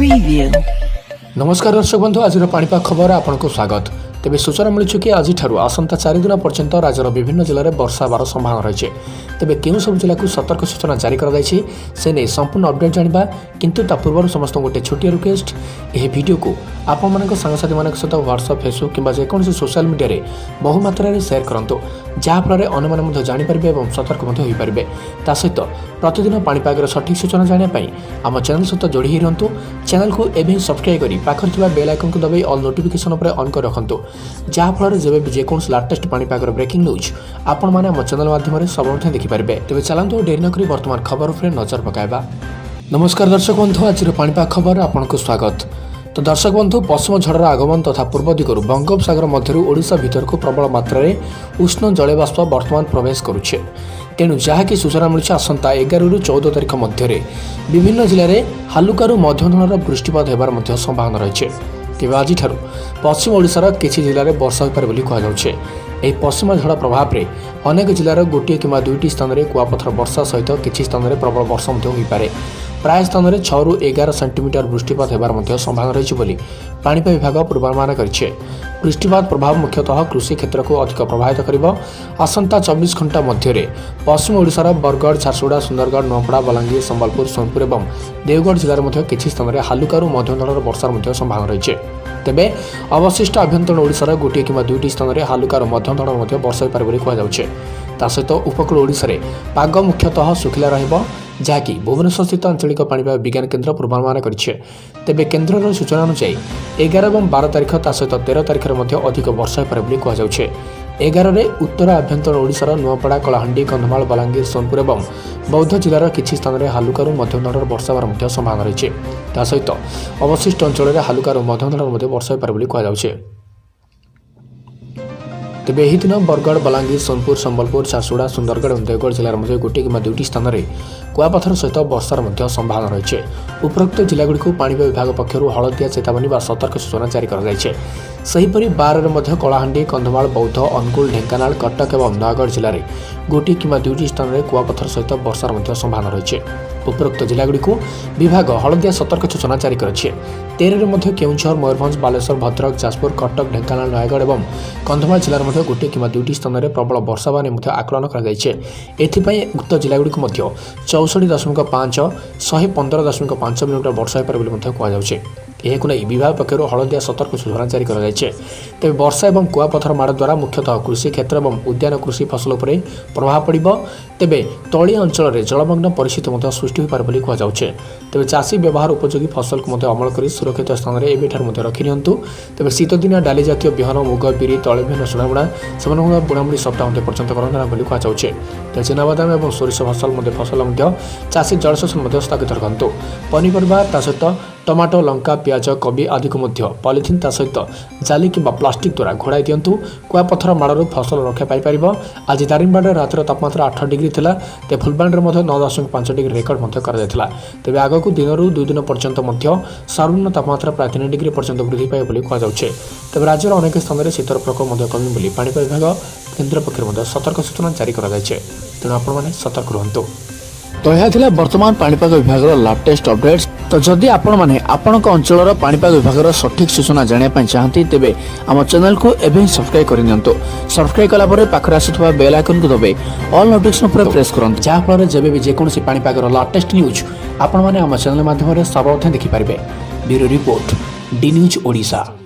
Preview. ନମସ୍କାର ଦର୍ଶକ ବନ୍ଧୁ, ଆଜିର ପାଣିପାଗ ଖବର ଆପଣଙ୍କୁ ସ୍ୱାଗତ। ତେବେ ସୂଚନା ମିଳୁଛି କି ଆଜିଠାରୁ ଆସନ୍ତା 4 ଦିନ ପର୍ଯ୍ୟନ୍ତ ରାଜ୍ୟର ବିଭିନ୍ନ ଜିଲ୍ଲାରେ ବର୍ଷା ହେବାର ସମ୍ଭାବନା ରହିଛି। ତେବେ କେଉଁ ସବୁ ଜିଲ୍ଲାକୁ ସତର୍କ ସୂଚନା ଜାରି କରାଯାଇଛି, ସେ ନେଇ ସମ୍ପୂର୍ଣ୍ଣ ଅପଡେଟ୍ ଜାଣିବା। କିନ୍ତୁ ତା ପୂର୍ବରୁ ସମସ୍ତଙ୍କୁ ଗୋଟେ ଛୋଟିଆ ରିକ୍ୱେଷ୍ଟ, ଏହି ଭିଡ଼ିଓକୁ ଆପଣମାନଙ୍କ ସାଙ୍ଗସାଥିମାନଙ୍କ ସହିତ ହ୍ୱାଟ୍ସଆପ୍, ଫେସବୁକ୍ କିମ୍ବା ଯେକୌଣସି ସୋସିଆଲ ମିଡ଼ିଆରେ ବହୁ ମାତ୍ରାରେ ସେୟାର କରନ୍ତୁ, ଯାହାଫଳରେ ଅନ୍ୟମାନେ ମଧ୍ୟ ଜାଣିପାରିବେ ଏବଂ ସତର୍କ ମଧ୍ୟ ହୋଇପାରିବେ। ତା ସହିତ ପ୍ରତିଦିନ ପାଣିପାଗର ସଠିକ୍ ସୂଚନା ଜାଣିବା ପାଇଁ ଆମ ଚ୍ୟାନେଲ ସହିତ ଯୋଡ଼ି ହୋଇ ରୁହନ୍ତୁ। ଚ୍ୟାନେଲକୁ ଏବେ ହିଁ ସବସ୍କ୍ରାଇବ୍ କରି ପାଖରେ ଥିବା ବେଲ୍ ଆଇକନ୍କୁ ଦବାଇ ଅଲ୍ ନୋଟିଫିକେସନ୍ ଉପରେ ଅନ୍ କରି ରଖନ୍ତୁ, ଯାହାଫଳରେ ଯେବେ ବି ଯେକୌଣସି ଲାଟେଷ୍ଟ ପାଣିପାଗର ବ୍ରେକିଂ ନ୍ୟୁଜ୍ ଆପଣମାନେ ଆମ ଚ୍ୟାନେଲ ମାଧ୍ୟମରେ ସର୍ବପ୍ରଥମେ ଦେଖିପାରିବେ। ତେବେ ଚାଲନ୍ତୁ, ଆଉ ଡେରି ନକରି ବର୍ତ୍ତମାନ ଖବର ଉପରେ ନଜର ପକାଇବା। ନମସ୍କାର ଦର୍ଶକ ବନ୍ଧୁ, ଆଜିର ପାଣିପାଗ ଖବର ଆପଣଙ୍କୁ ସ୍ୱାଗତ। ତ ଦର୍ଶକ ବନ୍ଧୁ, ପଶ୍ଚିମ ଝଡ଼ର ଆଗମନ ତଥା ପୂର୍ବ ଦିଗରୁ ବଙ୍ଗୋପସାଗର ମଧ୍ୟରୁ ଓଡ଼ିଶା ଭିତରକୁ ପ୍ରବଳ ମାତ୍ରାରେ ଉଷ୍ଣ ଜଳବାଷ୍ପ ବର୍ତ୍ତମାନ ପ୍ରବେଶ କରୁଛି। ତେଣୁ ଯାହାକି ସୂଚନା ମିଳୁଛି, ଆସନ୍ତା 11ରୁ 14 ତାରିଖ ମଧ୍ୟରେ ବିଭିନ୍ନ ଜିଲ୍ଲାରେ ହାଲୁକାରୁ ମଧ୍ୟମ ଧରଣର ବୃଷ୍ଟିପାତ ହେବାର ମଧ୍ୟ ସମ୍ଭାବନା ରହିଛି। ତେବେ ଆଜିଠାରୁ ପଶ୍ଚିମ ଓଡ଼ିଶାର କିଛି ଜିଲ୍ଲାରେ ବର୍ଷା ହୋଇପାରେ ବୋଲି କୁହାଯାଉଛି। ଏହି ପଶ୍ଚିମ ଝଡ଼ ପ୍ରଭାବରେ ଅନେକ ଜିଲ୍ଲାର ଗୋଟିଏ କିମ୍ବା ଦୁଇଟି ସ୍ଥାନରେ କୁଆପଥର ବର୍ଷା ସହିତ କିଛି ସ୍ଥାନରେ ପ୍ରବଳ ବର୍ଷା ମଧ୍ୟ ହୋଇପାରେ। ପ୍ରାୟ ସ୍ଥାନରେ 6ରୁ 11 ସେଣ୍ଟିମିଟର ବୃଷ୍ଟିପାତ ହେବାର ମଧ୍ୟ ସମ୍ଭାବନା ରହିଛି ବୋଲି ପାଣିପାଗ ବିଭାଗ ପୂର୍ବାନୁମାନ କରିଛି। ବୃଷ୍ଟିପାତ ପ୍ରଭାବ ମୁଖ୍ୟତଃ କୃଷି କ୍ଷେତ୍ରକୁ ଅଧିକ ପ୍ରଭାବିତ କରିବ। ଆସନ୍ତା 24 ଘଣ୍ଟା ମଧ୍ୟରେ ପଶ୍ଚିମ ଓଡ଼ିଶାର ବରଗଡ଼, ଝାରସୁଗୁଡ଼ା, ସୁନ୍ଦରଗଡ଼, ନୂଆପଡ଼ା, ବଲାଙ୍ଗୀର, ସମ୍ବଲପୁର, ସୋନପୁର ଏବଂ ଦେଓଗଡ଼ ଜିଲ୍ଲାରେ ମଧ୍ୟ କିଛି ସ୍ଥାନରେ ହାଲୁକାରୁ ମଧ୍ୟମ ଧରଣର ବର୍ଷାର ମଧ୍ୟ ସମ୍ଭାବନା ରହିଛି। ତେବେ ଅବଶିଷ୍ଟ ଆଭ୍ୟନ୍ତରୀଣ ଓଡ଼ିଶାର ଗୋଟିଏ କିମ୍ବା ଦୁଇଟି ସ୍ଥାନରେ ହାଲୁକାରୁ ମଧ୍ୟମ ଧରଣର ମଧ୍ୟ ବର୍ଷା ହୋଇପାରେ ବୋଲି କୁହାଯାଉଛି। ତା ସହିତ ଉପକୂଳ ଓଡ଼ିଶାରେ ପାଗ ମୁଖ୍ୟତଃ ଶୁଖିଲା ରହିବ, ଯାହାକି ଭୁବନେଶ୍ୱରସ୍ଥିତ ଆଞ୍ଚଳିକ ପାଣିପାଗ ବିଜ୍ଞାନ କେନ୍ଦ୍ର ପୂର୍ବାନୁମାନ କରିଛି। ତେବେ କେନ୍ଦ୍ରର ସୂଚନା ଅନୁଯାୟୀ 11 ଏବଂ 12 ତାରିଖ, ତା ସହିତ 13 ତାରିଖରେ ମଧ୍ୟ ଅଧିକ ବର୍ଷା ହୋଇପାରେ ବୋଲି କୁହାଯାଉଛି। 11ରେ ଉତ୍ତର ଆଭ୍ୟନ୍ତରୀଣ ଓଡ଼ିଶାର ନୂଆପଡ଼ା, କଳାହାଣ୍ଡି, କନ୍ଧମାଳ, ବଲାଙ୍ଗୀର, ସୋନପୁର ଏବଂ ବୌଦ୍ଧ ଜିଲ୍ଲାର କିଛି ସ୍ଥାନରେ ହାଲୁକାରୁ ମଧ୍ୟମ ଧରଣର ବର୍ଷା ହେବାର ମଧ୍ୟ ସମ୍ଭାବନା ରହିଛି। ତା ସହିତ ଅବଶିଷ୍ଟ ଅଞ୍ଚଳରେ ହାଲୁକାରୁ ମଧ୍ୟମ ଧରଣର ମଧ୍ୟ ବର୍ଷା ହୋଇପାରେ ବୋଲି କୁହାଯାଉଛି। ତେବେ ଏହି ଦିନ ବରଗଡ଼, ବଲାଙ୍ଗୀର, ସୋନପୁର, ସମ୍ବଲପୁର, ଝାରସୁଗୁଡ଼ା, ସୁନ୍ଦରଗଡ଼ ଏବଂ ଦେଓଗଡ଼ ଜିଲ୍ଲାର ମଧ୍ୟ ଗୋଟିଏ କିମ୍ବା ଦୁଇଟି ସ୍ଥାନରେ କୁଆପଥର ସହିତ ବର୍ଷାର ମଧ୍ୟ ସମ୍ଭାବନା ରହିଛି। ଉପରୋକ୍ତ ଜିଲ୍ଲାଗୁଡ଼ିକୁ ପାଣିପାଗ ବିଭାଗ ପକ୍ଷରୁ ହଳଦିଆ ଚେତାବନୀ ବା ସତର୍କ ସୂଚନା ଜାରି କରାଯାଇଛି। ସେହିପରି 12ରେ ମଧ୍ୟ କଳାହାଣ୍ଡି, କନ୍ଧମାଳ, ବୌଦ୍ଧ, ଅନୁଗୁଳ, ଢେଙ୍କାନାଳ, କଟକ ଏବଂ ନୟାଗଡ଼ ଜିଲ୍ଲାରେ ଗୋଟିଏ କିମ୍ବା ଦୁଇଟି ସ୍ଥାନରେ କୁଆପଥର ସହିତ ବର୍ଷାର ମଧ୍ୟ ସମ୍ଭାବନା ରହିଛି। ଉପରୋକ୍ତ ଜିଲ୍ଲାଗୁଡ଼ିକୁ ବିଭାଗ ହଳଦିଆ ସତର୍କ ସୂଚନା ଜାରି କରିଛି। 13ରେ ମଧ୍ୟ କେଉଁଝର, ମୟୂରଭଞ୍ଜ, ବାଲେଶ୍ୱର, ଭଦ୍ରକ, ଯାଜପୁର, କଟକ, ଢେଙ୍କାନାଳ, ନୟାଗଡ଼ ଏବଂ କନ୍ଧମାଳ ଜିଲ୍ଲାରେ ମଧ୍ୟ ଗୋଟିଏ କିମ୍ବା ଦୁଇଟି ସ୍ଥାନରେ ପ୍ରବଳ ବର୍ଷା ହେବା ନେଇ ମଧ୍ୟ ଆକଳନ କରାଯାଇଛି। ଏଥିପାଇଁ ଉକ୍ତ ଜିଲ୍ଲାଗୁଡ଼ିକୁ ମଧ୍ୟ 64.5, 115.5 ମିଲିମିଟର ବର୍ଷା ହୋଇପାରେ ବୋଲି ମଧ୍ୟ କୁହାଯାଉଛି। ଏହାକୁ ନେଇ ବିଭାଗ ପକ୍ଷରୁ ହଳଦିଆ ସତର୍କ ସୂଚନା ଜାରି କରାଯାଇଛି। ତେବେ ବର୍ଷା ଏବଂ କୁଆପଥର ମାଡ଼ ଦ୍ୱାରା ମୁଖ୍ୟତଃ କୃଷି କ୍ଷେତ୍ର ଏବଂ ଉଦ୍ୟାନ କୃଷି ଫସଲ ଉପରେ ପ୍ରଭାବ ପଡ଼ିବ। ତେବେ ତଳିଆ ଅଞ୍ଚଳରେ ଜଳମଗ୍ନ ପରିସ୍ଥିତି ମଧ୍ୟ ସୃଷ୍ଟି ହୋଇପାରେ ବୋଲି କୁହାଯାଉଛି। ତେବେ ଚାଷୀ ବ୍ୟବହାର ଉପଯୋଗୀ ଫସଲକୁ ମଧ୍ୟ ଅମଳ କରି ସୁରକ୍ଷିତ ସ୍ଥାନରେ ଏବେଠାରୁ ମଧ୍ୟ ରଖିନିଅନ୍ତୁ। ତେବେ ଶୀତଦିନିଆ ଡାଲି ଜାତୀୟ ବିହନ, ମୁଗ, ବିରି, ତୈଳ ବିହନ ବୁଣା ସେମାନଙ୍କୁ ମଧ୍ୟ ବୁଣାବୁଣି ସପ୍ତାହ ମଧ୍ୟ ପର୍ଯ୍ୟନ୍ତ କରନ୍ତୁ ନାହିଁ ବୋଲି କୁହାଯାଉଛି। ତେବେ ଚିନାବାଦାମ ଏବଂ ସୋରିଷ ଫସଲ ମଧ୍ୟ ଚାଷୀ ଜଳସେଚନ ମଧ୍ୟ ସ୍ଥଗିତ ରଖନ୍ତୁ। ପନିପରିବା, ତା ସହିତ ଟମାଟୋ, ଲଙ୍କା, ପିଆଜ, କୋବି ଆଦିକୁ ମଧ୍ୟ ପଲିଥିନ୍, ତା ସହିତ ଜାଲି କିମ୍ବା ପ୍ଲାଷ୍ଟିକ୍ ଦ୍ୱାରା ଘୋଡ଼ାଇ ଦିଅନ୍ତୁ। କୁଆପଥର ମାଡ଼ରୁ ଫସଲ ରକ୍ଷା ପାଇପାରିବ। ଆଜି ଦାରିଙ୍ଗବାଡ଼ିରେ ରାତିର ତାପମାତ୍ରା 8 ଡିଗ୍ରୀ ଥିଲା। ତେବେ ଫୁଲବାଣୀରେ ମଧ୍ୟ 9.5 ଡିଗ୍ରୀ ରେକର୍ଡ ମଧ୍ୟ କରାଯାଇଥିଲା। ତେବେ ଆଗକୁ 2 ଦିନ ପର୍ଯ୍ୟନ୍ତ ମଧ୍ୟ ସର୍ବନିମ୍ନ ତାପମାତ୍ରା ପ୍ରାୟ 3 ଡିଗ୍ରୀ ପର୍ଯ୍ୟନ୍ତ ବୃଦ୍ଧି ପାଇବ ବୋଲି କୁହାଯାଉଛି। ତେବେ ରାଜ୍ୟର ଅନେକ ସ୍ଥାନରେ ଶୀତର ପ୍ରକୋପ ମଧ୍ୟ କମିବ ବୋଲି ପାଣିପାଗ ବିଭାଗ କେନ୍ଦ୍ର ପକ୍ଷରୁ ମଧ୍ୟ ସତର୍କ ସୂଚନା ଜାରି କରାଯାଇଛି। ତେଣୁ ଆପଣମାନେ ସତର୍କ ରୁହନ୍ତୁ। ତ ଏହା ଥିଲା ବର୍ତ୍ତମାନ ପାଣିପାଗ ବିଭାଗର ଲାଟେଷ୍ଟ ଅପଡେଟ୍ସ। ତ ଯଦି ଆପଣମାନେ ଆପଣଙ୍କ ଅଞ୍ଚଳର ପାଣିପାଗ ବିଭାଗର ସଠିକ୍ ସୂଚନା ଜାଣିବା ପାଇଁ ଚାହାନ୍ତି, ତେବେ ଆମ ଚ୍ୟାନେଲକୁ ଏବେ ହିଁ ସବସ୍କ୍ରାଇବ୍ କରିନିଅନ୍ତୁ। ସବସ୍କ୍ରାଇବ୍ କଲା ପରେ ପାଖରେ ଆସୁଥିବା ବେଲ୍ ଆଇକନ୍କୁ ଦବାଇ ଅଲ୍ ନୋଟିଫିକେସନ୍ ଉପରେ ପ୍ରେସ୍ କରନ୍ତୁ, ଯାହାଫଳରେ ଯେବେ ବି ଯେକୌଣସି ପାଣିପାଗର ଲାଟେଷ୍ଟ ନ୍ୟୁଜ୍ ଆପଣମାନେ ଆମ ଚ୍ୟାନେଲ ମାଧ୍ୟମରେ ସର୍ବପ୍ରଥମେ ଦେଖିପାରିବେ। Bureau report, D news Odisha.